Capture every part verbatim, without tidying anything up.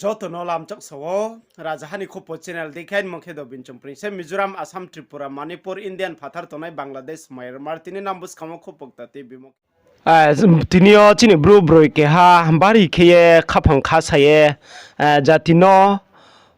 Joto no lamchak sa wo, Rajaha ni Khupo channel dei khe mung khe Dobin Chongpring se Mizoram, Assam, Tripura, Manipur, Indian phathar tongnai Bangladesh, Myanmar, tini nang buskang wo khupo kta tei bimung. Ah, tini yo chini bru broi keha bari khe ye khaphang kha sa ye, ah, jati no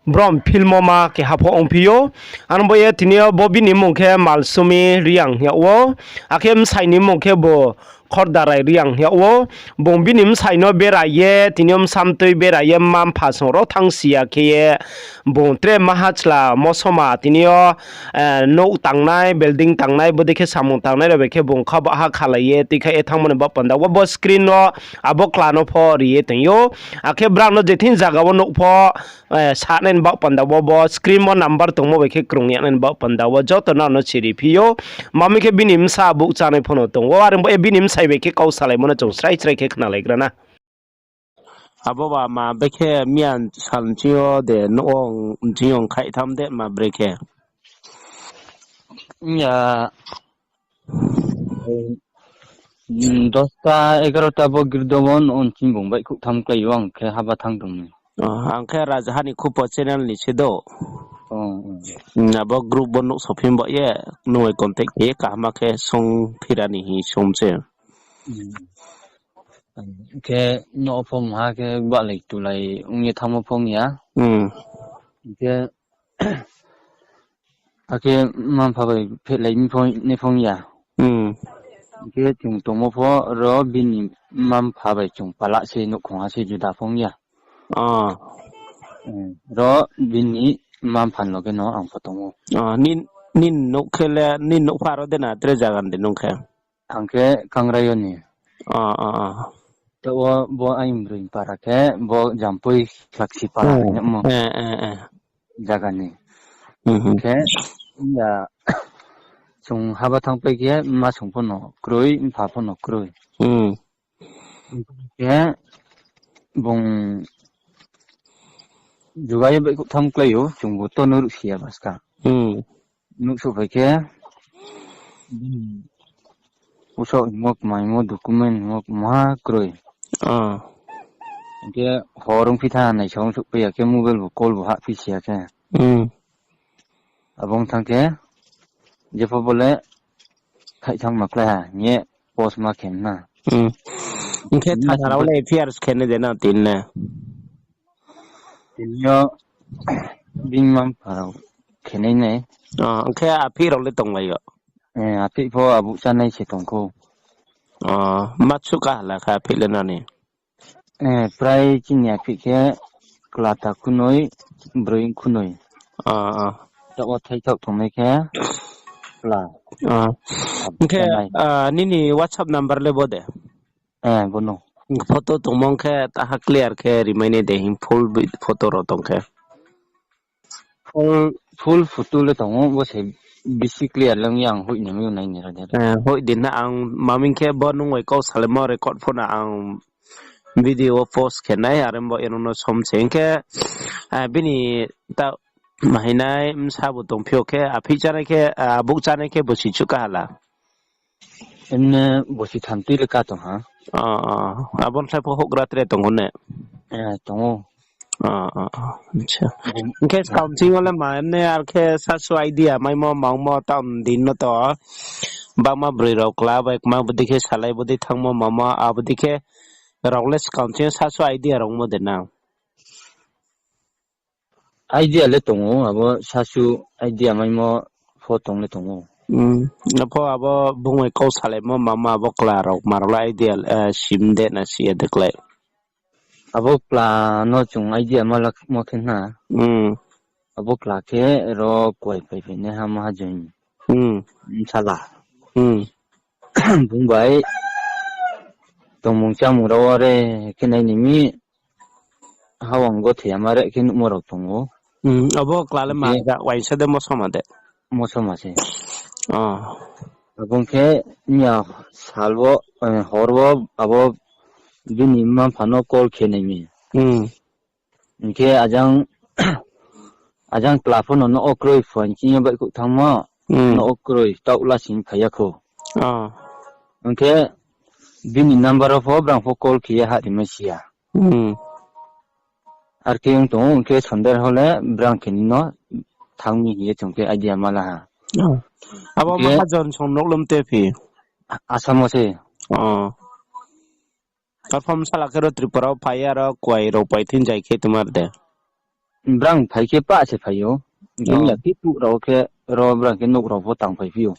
brom philmo ma keha pho ongphi ou. Ano bo ye tini yo bo bini mung khe Malsumi Reang hing yag ou. Akhe bsai ni mung khe bo Khordarai Reang hing yag ou. Bung bini bsai no bera ye, tini yo bsa mtui bera ye, mma mpha song ro thang si ya khe ye, bung tre maha chla mosoma tini yo, eh, nouh tangnai, building tangnai, bodei khe samung tangnai rao bai khe bung kha baha khalai ye, tui kha ye thanngmo ni baoh panda wo bo screen no abo kla no pho ri ye tong ou. Akhe brang no je thing zaga wo nouh pho, eh, sanai ni baoh panda wo bo screen wo number tongmo bai khe krung ya nai ni baoh panda wo joto nrao no siri phi ou. Mami khe bini bsa bouh chánai pho no tong ou. Are bo ye bini bsai bai khe kau salaimo no chung srai srai khe khnalaigra na. Abo ba ma bai khe miya sal nching yo de nouh wo nching yo khaih tham de ma bre khe. Ya, mm, dosta, egarota bo girdo wo nouh wo nching bung baihkhouh tham klái ou ang khe haba thanng tong ni. Oh, ang khe Rajaha ni Khupo channel ni se do. Oh, oh. Mm, abo group bo nouh sophi bo ye, nung bai contact khe ye kaham khe sung phira ni hing sung se. Hmm. Khe nouh pho mha khe bahlai tulai ong ye thanngmo pho ong ya. Hmm. Khe, akhe mma mpha bai phehlai ni pho, ni pho ong ya. Hmm. Khe chung tongmo pho ro bini mma mpha bai chung pala se nouhkhong ha se juda pho ong ya. Ah. Hmm. Ro bini mma mpha ni loge no ang pho tong ou. Ah, nin, nin nouh khe le, nin nouh pha ro de na tre zaga ni de nung khe? Ang khe Kangrayo ni. Ah, ah, ah. Taoh wo bo aini broi ni para khe bo Jampui Khlaksi para hing yagmo. Eh, eh, eh. Zaga ni. Mhm. Khe, ya, chung haba thanngpai khe mma song pho no kroi, mpha pho no kroi. Hmm. Khe bung juga ye baihkhouh tham klái ou, chung bo to nuh ruh si ya baska. Hmm. Nuhsouh phai khe, bini usao hingmo kmaimo document hingmo kma kroi. Ah. Hing khe hor ongphi tha naisa ongsaohpai ya khe mobile bo call bo hahphi si ya khe. Hmm. Abo ong thanng khe, jepho bo le khaih thanng ma klái ha, hing ye post ma khe na. Hmm. Hing khe thana rao le F I R khe nai de na tini le? Tini yo bini mma mpha rao khe nai nai. Ah, hing khe aphih rao le tonglai yo? Eh, aphih pho abuh chánai se tong khou. Ah, ma chu kaha la khe aphih le nani? Eh, prai chini aphih khe klata khunoi, broi khunoi. Ah, ah. Taoh wo thaithaoh tongnai khe kla. Ah. Hing khe, ah, nini WhatsApp number le bo de? Eh, bo no. Photo tongmo khe taha clear khe rimai nai de hing full photo rao tong khe. Full, full photo le tong ou, bo se bisi clear le ong ya, ang hoih ni mi nai ni ra de. Eh, hoih di na ang maming khe bo nung bai kau salaimo record pho no ang video wo post khe nai, are bo eno no som se hing khe, eh, bini ta mahinai bsa bo tongphi yo khe, aphih chánai khe, ah, abuh chánai khe bosi chu kaha la? Emne bosi tham tui le ka tong ha. Ah, ah. Abo ni slái pho houhgra tre tong ou ne? Eh, tong ou. Ah, ah, ah. Acha. Hing khe skang ching yo le ma emne ar khe sasu idea maimo mangmo taoh din no to. Bangma broi rao kla bai kma bodei khe salai bodei thanngmo mangmo abo dei khe rao le skang ching yo sasu idea rao ongmo de na? Idea le tong ou, abo sasu idea maimo pho tong le tong ou. Hmm, apho abo bung bai kau salaimo mangmo abo kla rao ma rao le idea, eh, sim de na si ya de klái? Abo kla no chung idea ma la mo khe na. Hmm. Abo kla khe ro kuai phai phai nai ha mahajon. Hmm. Bsala. Hmm. Bung bai tongmung chámung rao wo re khe nai ni mi, hawang gothe ya ma re khe nuhmo rao tong ou. Hmm, abo kla le ma uaingsa de mosoma de? Mosoma se. Oh. Abo ong khe miya sal wo, eh, hor wo abo bini mma mpha no call khe nai mi. Hmm. Hing khe ajang, ajang kla pho no nouh wo kroi phuaing ching yo baihkhouh thanngmo, hmm, nouh wo kroi taoh lasing phai ya khou. Oh. Hing khe bini number wo pho brang pho call khe ye hahrimai si ya. Hmm. Ar khe ong tong ou, hing khe Sonder hao le brang khe ni no thanng mi hing ye chung khe idea ma la ha. Oh. Abo Hing khe mahajon song nouh lom te phi? Assam wo se. Oh. Arphuh bsala khe ro Tripura wo phai ye aro kuai rao pai thing zai khe tongmar de. Brang phai khe pah se phai ou. Hing khe Oh. miya khe tuh rao khe ro brang khe nouh rao pho tang phai phi ou.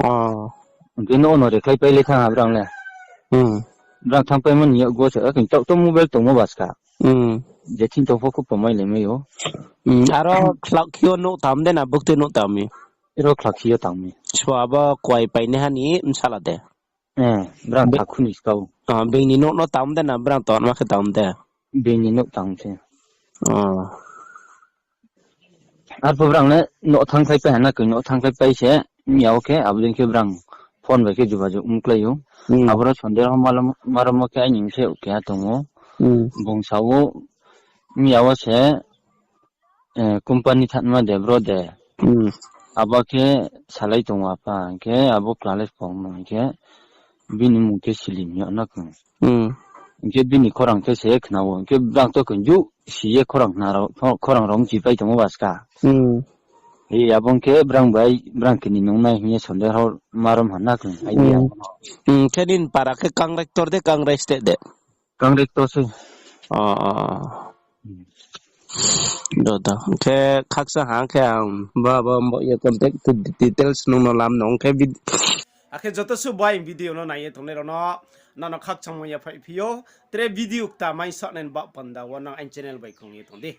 Oh. Hing khe nouh no rekhlai pai le thanng ha brang le. Hmm. Brang thanngpaimo ni yakgu se, akhe taoh to mobile tongmo ba ska. Hmm. Je thing tong pho khupo mai le mai ou. Hmm, aro khlak khe yo nouh tang de na, bukti nouh tang mi? Ro khlak khe yo tang mi. So abo kuai painaiha ni bsala de? Eh, brang Be- thakhu ni ska ou. Ah, being ni nouh no tang de na, brang tongma khe tang de? Being ni nouh tang se. Oh. Arphuh brang le nouh thanngkhlai pai ha na khe, nouh thanngkhlai pai se, miya wo khe, abo dei khe brang phone bai khe jogajog ongklái ou. Hmm. Aboro Sonder hao malam-, maromo khe aini bsa keha tong ou. Hmm. Bung sa ou, miya wo se, eh, company thanngma de, bro de. Hmm. Abo khe salai tong ou apa, hing khe abo klalai pho hing khe, bini mung khe Silim hing yag na khe. Hmm. Hing khe bini khorang khe se khna ou, hing khe brang to khe ju si ye khorang khna rao, khorang rao mchipai tongmo ba ska. Hmm. Hi, abo ong khe brang bai, brang khe ni nungnai hing ye Sonder hao marom ha na khe, idea. Hmm. Hmm, khe nini para khe Kangrai ktor de, Kangrai state de? Kangrai ktor se. Oh, oh, oh. Hmm. Do, do. Khe khakchang ha khe ang ba, ba, bo ye contact details nung no lam no, ong khe vid-, akhe joto suh bai video no nai ye tongnai rao no, nono khakchangmo yaphaih phi ou, tre video kta mai sahnai ni baoh panda wo nang aini channel bai krung ye tong di.